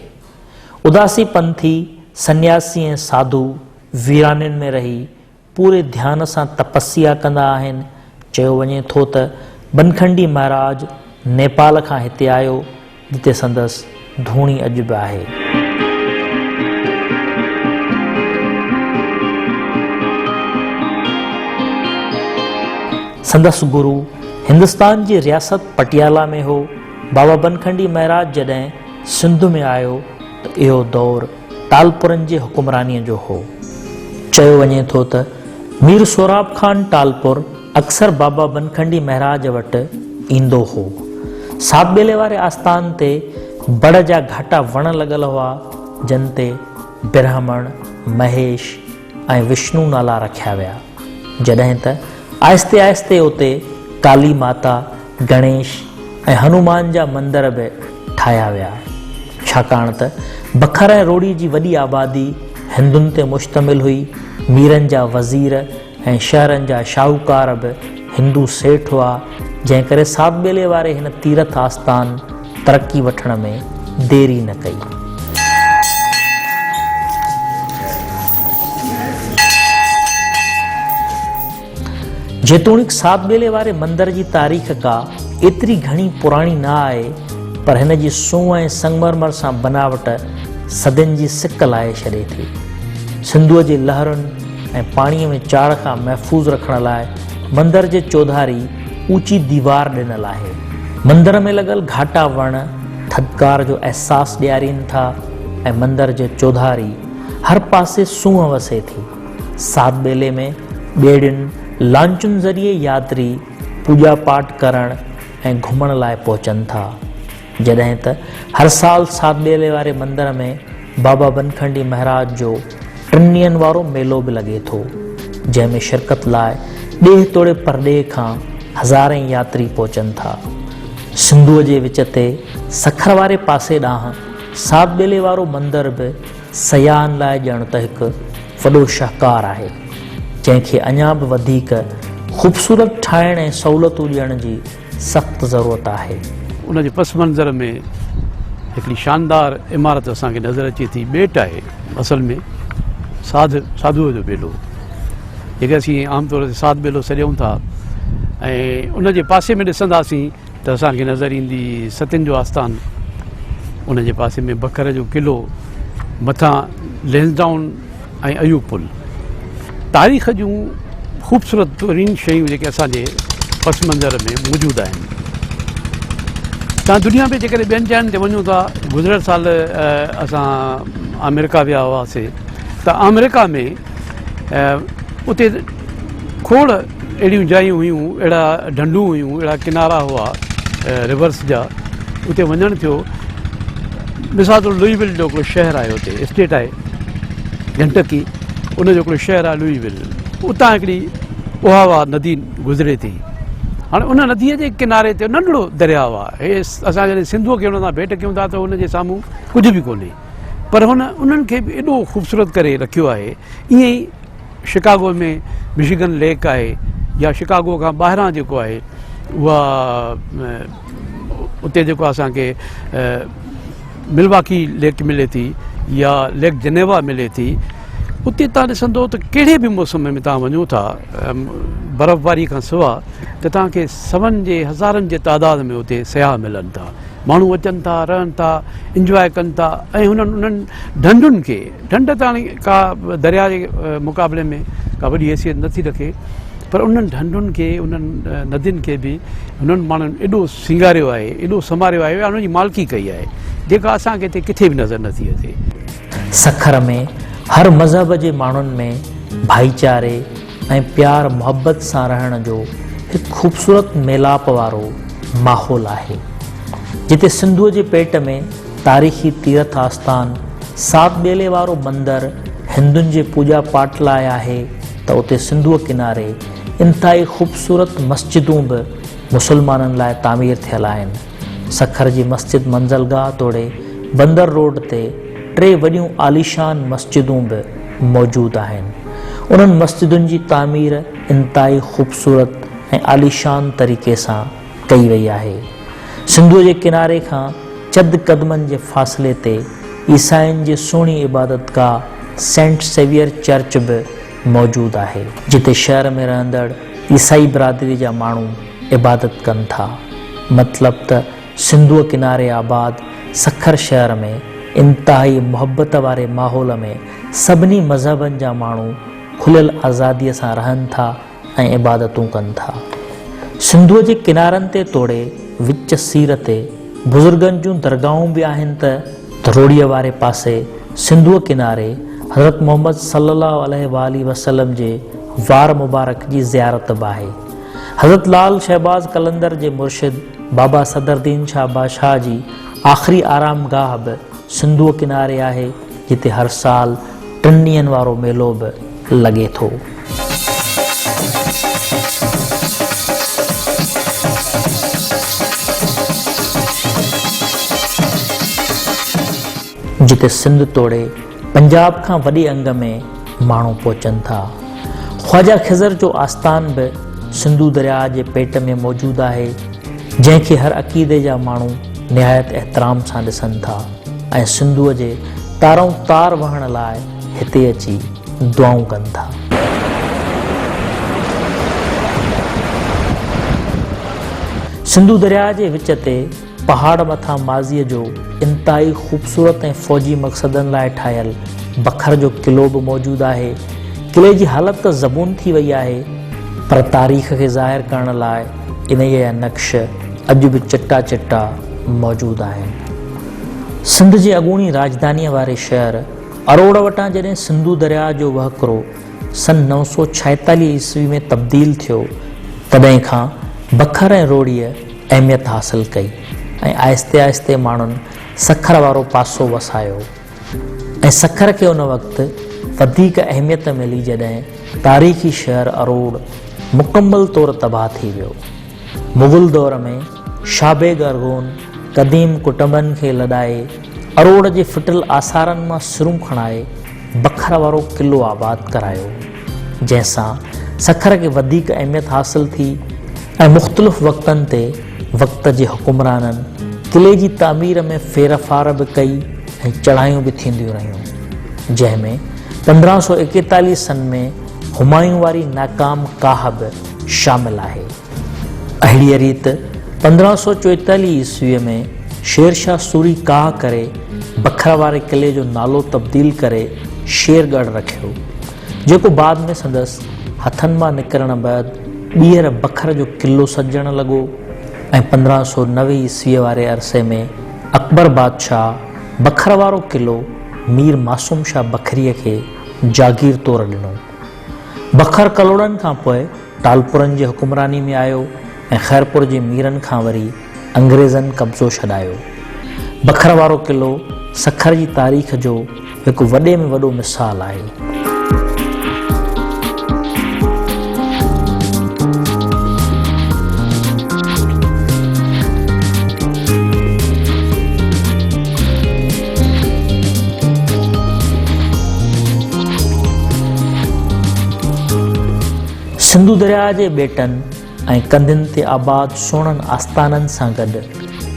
اداسي پنٿي سنياسي ۽ ساڌو ويرانين ۾ رهي پوري ڌيان سان تپسيا ڪندا آهن. چيو وڃي ٿو ته بنکنڊي مهاراج نيپال کان هتي آيو، جتي سندس ڌوڻي اڄ به آهي. سندس گرو هندستان جي رياست پٽيالا ۾ هو. بابا بنکنڊي مهاراج جڏهن سنڌ ۾ آيو ته اهو دور ٽالپرن جي حڪمرانيء جو هو. چيو وڃي ٿو ته مير سهراب خان ٽالپر اڪثر بابا بنکنڊي مهراج وٽ ايندو هو. ساڌ ٻيلي واري آستان تي بڙ جا گهاٽا وڻ لڳل هئا، جن تي برهمڻ، مهيش ۽ وشنو نالا رکيا ويا. جڏهن ته آهستي آهستي اتي ڪالي ماتا، گڻيش ۽ هنومان جا مندر به ٺاهيا ويا. ڇاڪاڻ ته بکر ۽ روهڙي جي وڏي آبادي هندن تي مشتمل هئي، ميرن جا وزير ۽ شهرن جا شاهوڪار به هندو سيٺ هئا، جنهن ڪري ساڌ ٻيلي واري هن تيرٿ آستان ترقي وٺڻ ۾ دير ئي نه ڪئي. جيتوڻيڪ ساڌ ٻيلي واري مندر جي تاريخ ڪا ايتري گهڻي پراڻي نه آهي، پر هن جي سونهن ۽ سنگمرمر سان بناوٽ صدين جي سڪ لاهي ڇڏي ٿي. سنڌوء جي لهرن ۽ پاڻيء ۾ چاڙهه کان محفوظ رکڻ لاء مندر جي چوڌاري اوچي ديوار ڏنل آهي. مندر ۾ لڳل گهاٽا وڻ ٿڌڪار جو احساس ڏيارين ٿا ۽ مندر جي چوڌاري هر پاسي سونهن وسي ٿي. ساڌ ٻيلي ۾ ٻيڙين، لانچن ذريعي ياتري پوڄا پاٺ ڪرڻ ۽ گهمڻ لاء پهچن ٿا. جڏهن ته هر سال ساڌ ٻيلي واري مندر ۾ بابا بنکنڊي مهراج جو ٽن ڏينهن وارو ميلو به لڳي ٿو، جنهن ۾ شرڪت لاء ڏيهه توڙي پرڏيهه کان هزارين ياتري پهچن ٿا. سنڌوء جي وچ تي سکر واري پاسي ڏانهن ساڌ ٻيلي وارو مندر به سياحن لاء ڄڻ ته هڪ وڏو شهڪار آهي، جنهن کي اڃا به وڌيڪ خوبصورت ٺاهڻ ۽ سهولتون ڏيڻ جي سخت ضرورت آهي. ان جي پس منظر ۾ هڪڙي شاندار عمارت اسان کي نظر اچي ٿي. ٻيٽ آهي اصل ۾ ساڌ ساڌوء جو ٻيلو. جيڪي اسين عام طور تي ساڌ ٻيلو سڏيون ٿا ۽ ان جي پاسي ۾ ڏسنداسين ته اسان کي نظر ايندي ستين جو آستان، ان جي پاسي ۾ بکر جو قلعو، مٿان لينسڊائون ۽ ايوب پل. تاريخ جون خوبصورت ترين شيون جيڪي اسان جي پس منظر ۾ موجود آهن. تان دنيا ۾ جيڪڏهن ٻين جاين تي وڃون ٿا، گذريل سال اسان آمريڪا ويا هئاسي ته آمريڪا ۾ اتي کوڙ اهڙيون جايون هيون، اهڙا ڍنڍون هيون، اهڙا ڪنارا هئا ريورس جا، اتي وڃڻ ٿيو. مثال طور لوئي ول جو هڪڙو شهر آهي اتي اسٽيٽ آهي ڪينٽڪي، ان جو هڪڙو شهر آهي لوئي ول، اتان هڪڙي اوهاوا ندي گذري ٿي. هاڻي ان نديء جي ڪناري تي ننڍڙو درياء آهي. هي اسان جڏهن سنڌوء کي ان سان ڀيٽ ڪيون ٿا ته ان جي سامهون ڪجهه به ڪونهي، پر هن انهن کي به ايڏو خوبصورت ڪري رکيو آهي. ائين ئي شڪاگو ۾ مشيگن ليڪ آهي يا شڪاگو کان ٻاهران جيڪو آهي اها اتي جيڪو اسان کي ملواڪي ليڪ ملي ٿي يا ليڪ جنيوا ملي ٿي، اتي تان ڏسندو ته ڪهڙي به موسم ۾ تان وڃو ٿا برفباري کان سوا ته تان کي سون جي هزارن جي تعداد ۾ اتي سياح ملن ٿا، ماڻهو اچن ٿا، رهن ٿا، انجواء ڪن ٿا ۽ هنن انهن ڍنڍن کي، ڍنڍ ته هاڻي ڪا درياء جي مقابلي ۾ ڪا وڏي حيثيت نٿي رکي پر انهن ڍنڍن کي، انهن ندين کي به هنن ماڻهن ايڏو سينگاريو آهي، ايڏو سنواريو آهي يا انهن جي مالڪي ڪئي آهي، جيڪا اسان کي هتي ڪٿي به نظر نٿي اچي. سکر ۾ هر مذهب جي ماڻهن ۾ ڀائيچاري ۽ پيار محبت سان رهڻ جو هڪ خوبصورت ميلاپ وارو ماحول آهي، جتي سنڌوء جي پيٽ ۾ تاريخي تيرٿ آستان سات ٻيلي وارو مندر هندن جي پوڄا پاٽ لاء آهي ته اتي سنڌوء ڪناري انتهائي خوبصورت مسجدون به مسلمانن لاء تعمير ٿيل آهن. سکر جي مسجد منزلگاهه توڙي بندر روڊ تي ٽي وڏيون عاليشان مسجدون به موجود آهن. انهن مسجدن جي تعمير انتهائي خوبصورت ۽ عاليشان طريقي سان ڪئي وئي آهي. سنڌوء جي ڪناري کان چند قدمن جي فاصلي تي عيسائين جي سهڻي عبادتگاهه سينٽ سيويئر چرچ به موجود آهي، جتي شهر ۾ رهندڙ عيسائي برادري جا ماڻهو عبادت ڪن ٿا. مطلب ته سنڌوء ڪناري آباد سکر شهر ۾ انتهائي محبت واري ماحول ۾ سڀني مذهبن جا ماڻهو کليل آزاديء سان رهن ٿا ۽ عبادتون ڪن ٿا. سنڌوء جي ڪنارن تي توڙي وچ سير تي بزرگن جون درگاهون به آهن ته روهڙيء واري پاسي سنڌوء ڪناري حضرت محمد صلي الله عليه واٰله وسلم جي وار مبارڪ جي زيارت به آهي. حضرت لعل شهباز قلندر جي مرشد بابا صدرالدين شاهه بادشاهه جي آخري آرامگاهه به سنڌوء ڪناري آهي، جتي هر سال ٽن ڏينهن وارو ميلو به لڳي ٿو. جتي سنڌ توڙي پنجاب کان وڏي انگ ۾ ماڻهو پهچن ٿا. خواجه خضر جو آستان به سنڌو درياهه جي پيٽ ۾ موجود آهي، جنهن کي هر عقيدي جا ماڻهو نهايت احترام سان ڏسن ٿا ۽ سنڌوء جي تارئون تار وهڻ لاء هتي اچي دعائون ڪن ٿا. سنڌو درياهه جي وچ تي پهاڙ مٿان ماضيء جو انتهائي خوبصورت ۽ فوجي مقصدن لاء ٺاهيل بکر جو قلعو به موجود آهي. قلعي جي حالت ته زبون ٿي وئي آهي، پر تاريخ کي ظاهر ڪرڻ لاء انهيء جا نقش اڄ به چٽا چٽا موجود آهن. سنڌ جي اڳوڻي راڄڌانيء واري شهر اروڙ وٽان جڏهن سنڌو درياء جو وهڪرو سن 946 عيسوي ۾ تبديل ٿيو، تڏهن کان بکر ۽ روهڙيء اهميت حاصل ڪئي ۽ آهستي آهستي ماڻهن سکر وارو پاسو وسايو ۽ سکر کي ان وقت وڌيڪ اهميت ملي جڏهن تاريخي شهر اروڙ مڪمل طور تباهه ٿي ويو. مغل دور ۾ شاهه بيگ ارغون قديم ڪٽنبن کي لڏائي اروڙ جي ڦٽل آثارن مان سرون کڻائي بکر وارو قلعو آباد ڪرايو، جنهن سان سکر کي وڌيڪ اهميت حاصل ٿي ۽ مختلف وقتن تي وقت جي حڪمرانن قلعي جي تعمير ۾ ڦيرڦار به ڪئي ۽ چڙهايون به ٿينديون رهيون، جنهن ۾ 1541 سن ۾ همايون واري ناڪام ڪاهه به شامل آهي. اهڙيء ريت 1544 عيسويء ۾ شير شاهه سوري ڪاهه ڪري بکر واري قلعي جو نالو تبديل ڪري شير ڳڙهه رکيو، جيڪو بعد ۾ سندس هٿن مان نڪرڻ بعد ٻيهر بکر جو قلعو سڏجڻ لڳو ۽ 1590 عيسويء واري عرصي ۾ اڪبر بادشاهه بکر وارو قلعو مير معصوم شاهه بکريء کي جاگير طور ڏنو. بکر ڪلهوڙن کان پوء ٽالپرن جي حڪمراني ۾ آيو ۽ خيرپور جي ميرن کان وري انگريزن قبضو ڇڏايو. بکر وارو قلعو سکر جي تاريخ جو هڪ وڏي ۾ وڏو مثال آهي. سنڌو درياء جي ٻيٽن ۽ ڪنڌين تي آباد سهڻن آستانن سان گڏ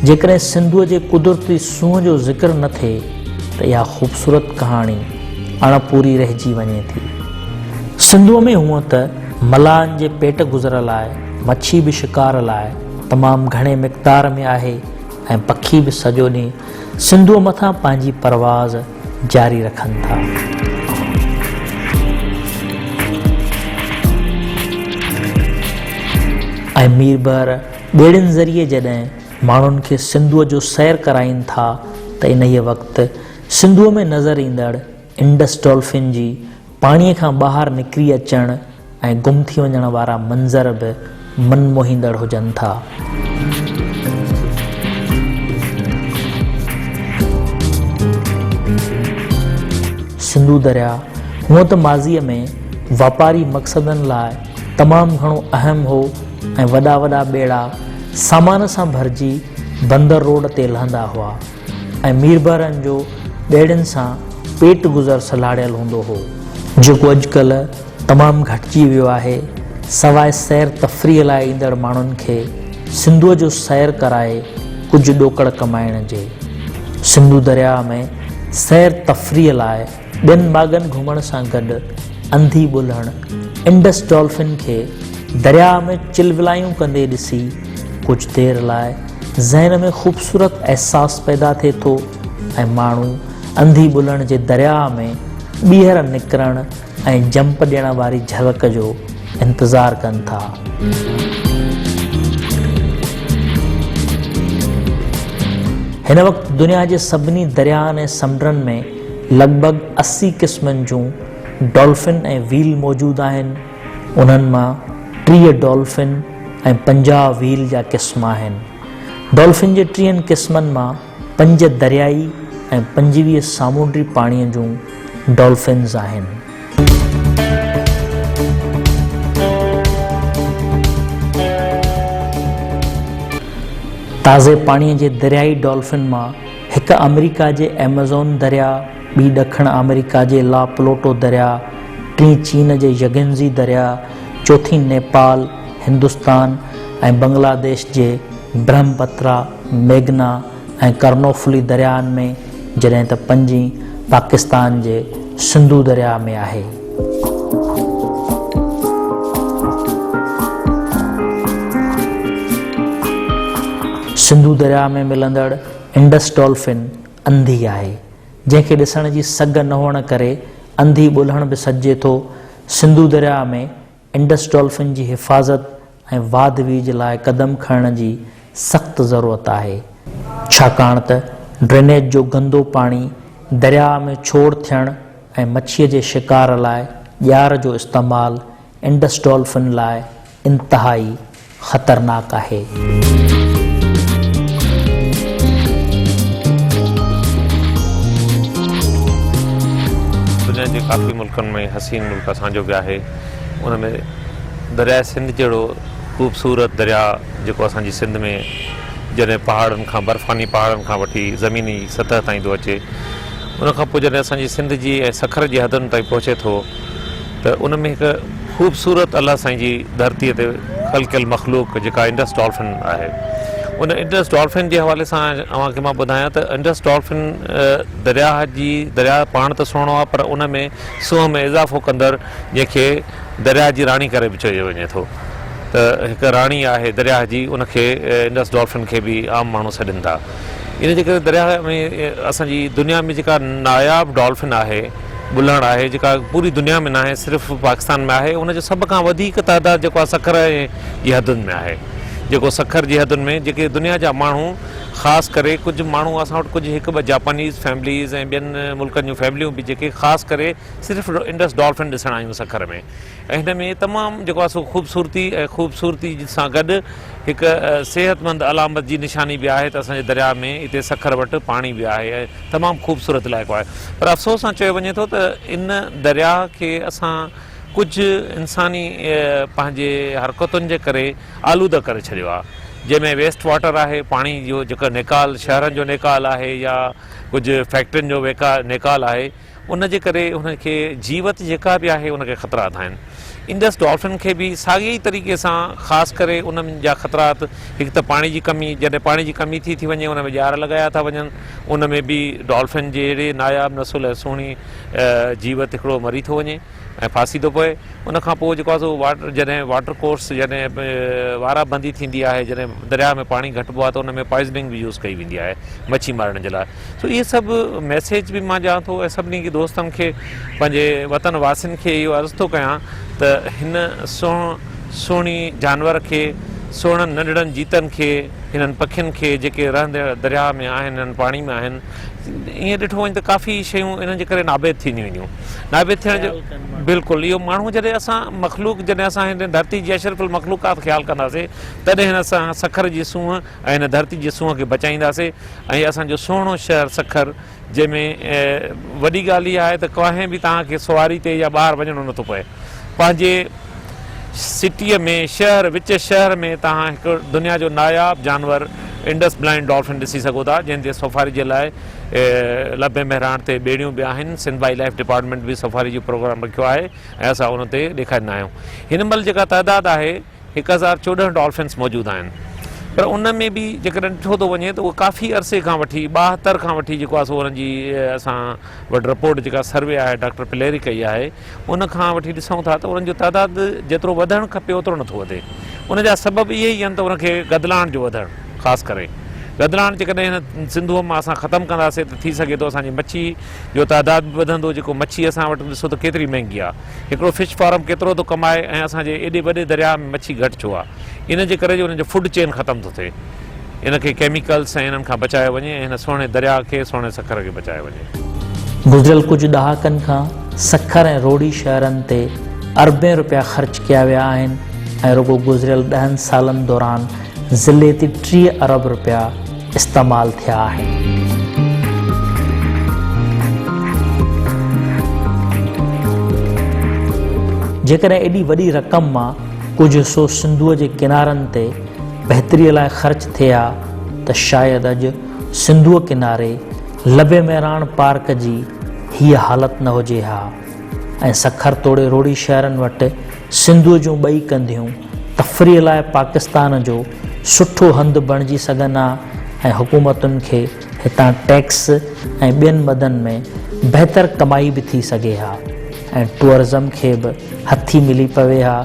جيڪڏهن سنڌوء جي قدرتي سونهن جو ذڪر نه ٿئي ته اها خوبصورت ڪهاڻي اڻ پوري رهجي وڃي ٿي. سنڌوء ۾ هونء ته ملاحن جي پيٽ گذر لاء مڇي به شڪار لاء تمام گهڻي مقدار ۾ آهي ۽ پکي به سڄو ڏينهن سنڌوء مٿان پنهنجي پرواز جاري رکن ٿا. ۽ ميربحر ٻيڙين ذريعي جڏهن ماڻهن کي سنڌوء جو سير ڪرائين ٿا ته انهيء وقت سنڌوء ۾ نظر ايندڙ انڊس ڊولفن جي پاڻيء کان ٻاهر نڪري اچڻ ۽ گم ٿي وڃڻ وارا منظر به من موهيندڙ هجن ٿا. سنڌو درياء هونء ته ماضيء ۾ واپاري مقصدن لاء تمام گهڻو اهم هو ۽ وڏا وڏا ٻيڙا سامان سان ڀرجي بندر روڊ تي لهندا هئا. ۽ ميربحرن جو ٻيڙين سان پيٽ گذر سلهاڙيل هوندو هو. جيڪو اڄڪلهه تمام گهٽجي ويو آهي، سواء سير تفريح لاء ايندڙ ماڻهن کي سنڌوء جو سير ڪرائي ڪجهه ڏوڪڙ ڪمائڻ جي. سنڌو درياء ۾ سير تفريح لاء ٻين ماڳن گهمڻ سان گڏ انڌي ٻلهڻ، انڊس ڊولفن، کي درياء ۾ چلولايون ڪندي ڏسي ڪجهه دير لاء ذهن ۾ خوبصورت احساس پيدا ٿئي ٿو ۽ ماڻهو انڌي ٻلهڻ جي درياء ۾ ٻيهر نڪرڻ ۽ جمپ ڏيڻ واري جهلڪ جو انتظار ڪن ٿا. هن وقت دنيا جي سڀني درياهن ۽ سمنڊن ۾ لڳ ڀڳ 80 قسمن جون ڊولفن ۽ ويل موجود آهن. انهن مان 30 ڊولفن ۽ 50 ويل جا قسم آهن. ڊولفن جي ٽيهن قسمن مان پنج دريائي ۽ 25 سامونڊي پاڻيء جون ڊولفنز آهن. تازي پاڻيء جي دريائي ڊولفن مان هڪ آمريڪا جي ايمازون درياء، ٻي ڏکڻ آمريڪا جي لا پلوٽو درياء، ٽين چين جي يگنزي درياء، چوٿين نيپال، هندستان ۽ بنگلاديش جي برهمپترا، ميگنا ۽ ڪرنوفلي درياهن ۾، جڏهن ته پنجين پاڪستان جي سنڌو درياء ۾ آهي. سنڌو درياء ۾ ملندڙ انڊس ڊولفن انڌي آهي، جنهن کي ڏسڻ جي سگهه نه هئڻ ڪري انڌي ٻلهڻ به سڏجي ٿو. سنڌو درياء ۾ انڊس ڊولفن جي حفاظت ۽ واڌ ويجهه لاء قدم کڻڻ جي سخت ضرورت آهي، ڇاڪاڻ ته ڊرينيج جو گندو پاڻي درياء ۾ ڇوڙ ٿيڻ ۽ مڇيء جي شڪار لاء ڄار جو استعمال انڊس ڊولفن لاء انتهائي خطرناڪ آهي. دنيا جي ڪافي ملڪن ۾ حسين ملڪ اسان جو به آهي ان ۾ درياء سنڌ جهڙو خوبصورت درياء جيڪو اسان جي سنڌ ۾ جڏهن پهاڙن کان برفاني پهاڙن کان وٺي زميني سطح تائين ٿو اچي ان کان پوء جڏهن اسان جي سنڌ جي ۽ سکر جي حدن تائين پهچي ٿو ته ان ۾ هڪ خوبصورت الله سائين جي ڌرتيء تي خلقيل مخلوق جيڪا انڊس ڊولفن آهي ان انڊس ڊولفن جي حوالي سان اوهان کي مان ٻڌايان ته انڊس ڊولفن درياهه جي درياهه پاڻ ته سهڻو آهي پر ان ۾ سونهن ۾ اضافو ڪندڙ جنهن کي درياهه جي راڻي ڪري به چيو وڃي ٿو ته هڪ راڻي آهي درياهه جي ان کي انڊس ڊولفن کي به عام ماڻهو سڏين ٿا ان جي ڪري درياهه ۾ اسان جي دنيا ۾ جيڪا ناياب ڊولفن آهي ٻلهڻ آهي جيڪا پوري دنيا ۾ ناهي صرف پاڪستان ۾ آهي ان جو سڀ کان وڌيڪ تعداد جيڪو آهي سکر جي حدن ۾ آهي جيڪو سکر جي حدن ۾ جيڪي دنيا جا ماڻهو خاص ڪري ڪجهه ماڻهو اسان وٽ ڪجهه هڪ ٻه جاپانيز فيمليز ۽ ٻين ملڪن جون فيمليون به جيڪي خاص ڪري صرف انڊس ڊولفن ڏسڻ آيون سکر ۾ ۽ هن ۾ تمام جيڪو آهي سو خوبصورتي ۽ خوبصورتي سان گڏ هڪ صحتمند علامت جي نشاني به آهي ته اسان جي درياء ۾ هتي سکر وٽ پاڻي به آهي ۽ تمام خوبصورت علائقو آهي پر افسوس سان چيو وڃي ٿو ته ان درياء کي اسان ڪجهه انساني پنهنجي حرڪتن جي ڪري آلوده ڪري ڇڏيو آهي جنهن ۾ ويسٽ واٽر آهي پاڻي جو جيڪو نيڪال شهرن جو نيڪال آهي يا ڪجهه فيڪٽرين جو نيڪال آهي ان جي ڪري ان کي جيوت جيڪا به آهي ان کي خطرات آهن. انڊس ڊولفن کي به ساڳئي ئي طريقي سان خاص ڪري انهن جا خطرات هڪ ته پاڻي جي ڪمي جڏهن پاڻي جي ڪمي ٿي ٿي وڃي ان ۾ ڄار لڳايا ٿا وڃن ان ۾ به ڊولفن جهڙي ناياب نسل ۽ سهڻي جيوت هڪڙو مري ٿو وڃي ۽ ڦاسي ٿو پوي ان کان پوء جيڪو آهي سو واٽر جڏهن واٽر ڪورس جڏهن وارا بندي ٿيندي آهي جڏهن درياهه ۾ پاڻي گهٽبو آهي ته ان ۾ پوائزننگ به يوز ڪئي ويندي آهي مڇي مارڻ جي لاء سو اهي سڀ ميسيج به مان ڏيان ٿو ۽ سڀني کي دوستن کي پنهنجي وطن واسين کي اهو عرض ٿو ڪيان ته هن سهڻ سهڻي جانور کي سهڻن ننڍڙن جيتن کي هنن پکين کي جيڪي رهندڙ درياهه ۾ آهن هنن پاڻي ۾ آهن ائين ڏٺو وڃي ته ڪافي شيون انهن جي ڪري نابيد ٿينديون وينديون نابيد ٿيڻ جو بلڪل اهو ماڻهو جڏهن اسان مخلوق جڏهن اسان هن ڌرتي جي اشرف المخلوقات خيال ڪنداسين تڏهن هن اسان سکر جي سونهن ۽ هن ڌرتي جي سونهن کي بچائينداسين ۽ اسان جو سهڻو شهر سکر جنهن ۾ وڏي ڳالهه اها آهي ته ڪنهن به توهان کي سواري تي يا ٻاهر وڃڻو نٿو پئي پنهنجي سٽيء ۾ شهر وچ شهر ۾ توهان هڪ دنيا جو ناياب جانور انڊس بلائنڊ ڊولفن ڏسي سگهو ٿا جنهن تي سفاري جي لاء لب مهراڻ تي ٻيڙيون به آهن سنڌ وائلڊ لائف ڊپارٽمينٽ به سفاري جو پروگرام رکيو آهي ۽ اسان ان تي ڏيکاريندا آهيون هن مهل جيڪا تعداد آهي 1014 ڊولفنس موجود آهن پر ان ۾ به جيڪڏهن ڏٺو ٿو وڃي ته اهو ڪافي عرصي کان وٺي 72 کان وٺي جيڪو آهي سو انهن جي اسان وٽ رپورٽ جيڪا سروي آهي ڊاڪٽر پليري ڪئي آهي ان کان وٺي ڏسون ٿا ته انهن جو تعداد جيترو وڌڻ کپي اوترو نٿو وڌي ان جا سبب اهي ئي آهن ته ان کي گدلاڻ جو وڌڻ خاص ڪري گدلاڻ جيڪڏهن هن سنڌوء مان اسان ختم ڪنداسين ته ٿي سگهي ٿو اسان جي مڇي جو تعداد به وڌندو جيڪو مڇي اسان وٽ ڏسو ته ڪيتري مهنگي آهي هڪڙو فش فارم ڪيترو ٿو ڪمائي ۽ اسان جي ايڏي وڏي درياهه ۾ مڇي گهٽ ڇو آ؟ ان جي ڪري جو انهن جو فوڊ چين ختم ٿو ٿئي. ان کي ڪيميڪلس ۽ انهن کان بچايو وڃي ۽ هن سهڻي درياهه کي سهڻي سکر کي بچايو وڃي. گذريل ڪجهه ڏهاڪن کان سکر ۽ روهڙي شهرن تي اربين رپيا خرچ ڪيا ويا آهن ۽ رڳو گذريل ڏهن سالن دوران ضلعي تي 30 ارب رپيا استعمال ٿيا آهن. جيڪڏهن ايڏي وڏي رقم مان ڪجهه حصو سنڌوء جي ڪنارن تي بهتريء لاء خرچ ٿئي ها ته شايد اڄ سنڌوء ڪناري لب مهراڻ پارڪ جي هيء حالت نه هجي ها ۽ سکر توڙي روهڙي شهرن وٽ سنڌوء جون ٻئي ڪنڌيون تفريح لاء پاڪستان جو سٺو هنڌ بڻجي سگهن ها ۽ حڪومتن کي هتان ٽيڪس ۽ ٻين مدن ۾ بهتر ڪمائي به ٿي سگهي ها ۽ ٽوئرزم کي به هٿي ملي پوي ها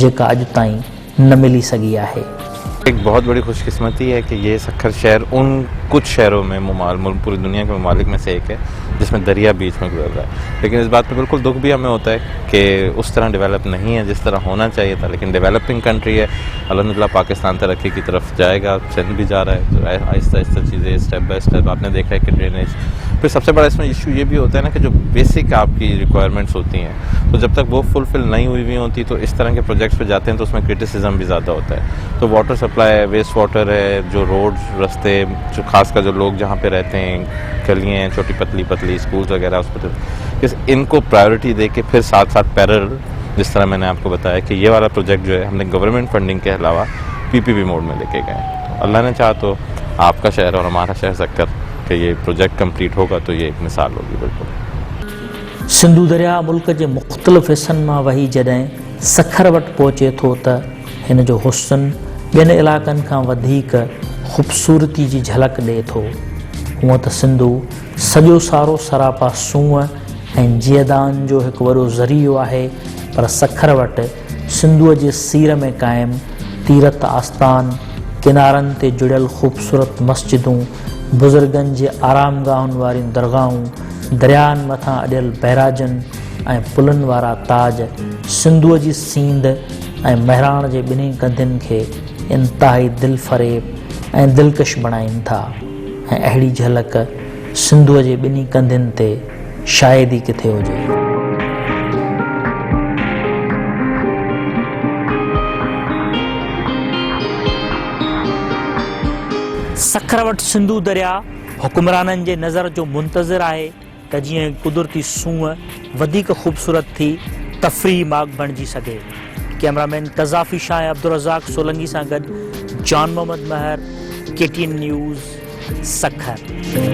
جيڪا اڄ تائين نه ملي سگهي آهي. एक बहुत बड़ी खुशकिस्मती है कि ये सखर शहर उन कुछ शहरों में मुल्क पूरी दुनिया के ममालिक में से एक है जिसमें दरिया बीच में गुजर रहा है। लेकिन इस बात पे बिल्कुल दुख भी हमें होता है कि उस तरह डेवलप नहीं है जिस तरह होना चाहिए था, लेकिन डेवलपिंग कंट्री है। अल्हम्दुलिल्लाह पाकिस्तान तरक्की की तरफ जाएगा, सिंध भी जा रहा है, तो आहिस्ता आहिस्ता चीज़ें स्टेप बाय स्टेप। आपने देखा है कि ड्रेनेज, फिर सबसे बड़ा इसमें इशू ये भी होता है ना कि जो बेसिक आपकी रिक्वायरमेंट्स होती हैं तो जब तक वो फुलफिल नहीं हुई हुई होती तो इस तरह के प्रोजेक्ट्स पे जाते हैं तो उसमें क्रिटिसिज्म भी ज़्यादा होता है। तो वाटर सप्लाई है, वेस्ट वाटर है, जो रोड रास्ते, जो खासकर जो लोग जहाँ पे रहते हैं, गलियाँ हैं छोटी पतली पतली, स्कूल्स वगैरह, हॉस्पिटल, इनको प्रायोरिटी दे के फिर साथ साथ पैरेलल जिस तरह मैंने आपको बताया कि ये वाला प्रोजेक्ट जो है हमने गवर्नमेंट फंडिंग के अलावा पीपीपी मोड में लेके गए। तो अल्लाह ने चाहा तो आपका शहर और हमारा शहर सक्कर कि ये प्रोजेक्ट कंप्लीट होगा तो ये एक मिसाल होगी। बिल्कुल। सिंधु दरिया मुल्क जे मुख़्तलिफ़ हिसनि मां वही जॾहिं सखर वटि पहुचे थो त हिन जो हुस्न ॿियनि इलाइक़नि खां वधीक خوبصورتي جي جهلڪ ڏئي ٿو. هونء ته سنڌو سڄو سارو سراپا سونهن ۽ جيئدان جو هڪ وڏو ذريعو آهي پر سکر وٽ سنڌوء جي سير ۾ قائم تيرٿ آستان، ڪنارن تي جڙيل خوبصورت مسجدون، بزرگن جي آرامگاهن واريون درگاهون، درياهن مٿان اڏيل بئراجن ۽ پلن وارا تاج سنڌوء جي سينڌ ۽ مهراڻ جي ٻنهي ڪنڌين کي انتهائي دلفريب ۽ دلڪش بڻائين ٿا ۽ اهڙي جهلڪ سنڌوء جي ٻنهي ڪنڌين تي شايد ئي ڪٿي هجي. سکر وٽ سنڌو درياء حڪمرانن جي نظر جو منتظر آهي ته جيئن قدرتي سونهن وڌيڪ خوبصورت ٿي تفريحي ماڳ بڻجي سگهي. ڪئميرا مين قذافي شاهه ۽ عبدالرزاق سولنگي سان گڏ Jan Muhammad Mehar, K T N news, Sukkur.